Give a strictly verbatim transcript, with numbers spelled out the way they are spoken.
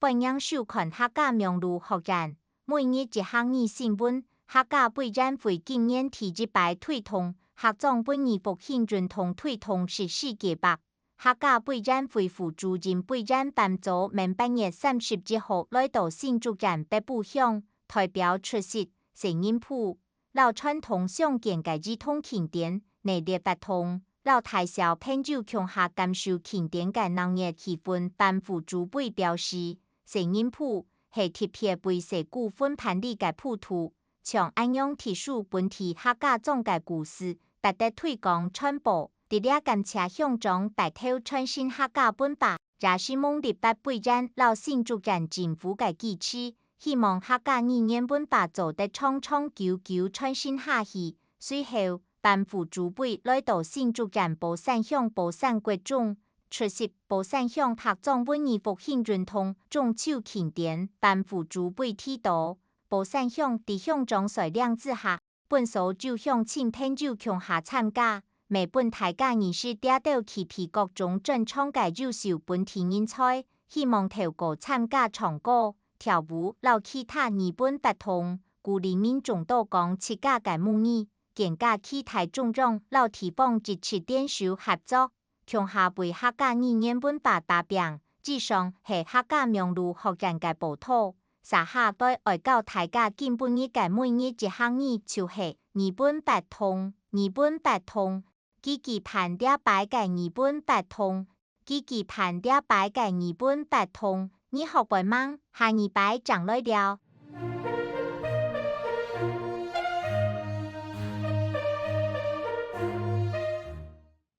歡迎收看客家網路學院，每日一客語新聞。客家委員會今年第一擺推動客莊文藝復興運動，推動實施計畫。客家委員會副主任委員班祖明八月三十一號來到新竹縣北埔鄉，代表出席細人部 摎傳統相見个兒童慶典熱烈活動，摎大小朋友共下感受慶典个鬧熱氣氛。班副主委表示，細人部係特別為細姑分辦理个補助，像恁樣特殊本地客家莊个故事，值得推廣傳播。除了感謝鄉長帶頭傳承客家文化， 也承蒙立法委員摎新竹縣政府个支持，希望客家語言文化做得長長久久傳承下去。隨後，班副主委來到新竹縣寶山鄉寶山國中，出席寶山鄉客莊文藝復興運動中秋慶典。班副主委提到，寶山鄉在鄉長率領之下， 分所有鄉親朋友共下參加，乜分大家認識這兜具備各種專長个優秀本地人才。希望透過參加唱歌、跳舞摎其他藝文活動，鼓勵民眾多講自家个母語，更加期待中央摎地方積極聯手合作， 共下為客家語言文化打拚。以上係客家網路學院个報導。接下來愛教大家今晡日个每日一客語，就係語文活動，語文活動。記記辦這擺个語文活動，記記辦這擺个語文活動。你學會吂？下二擺正來尞。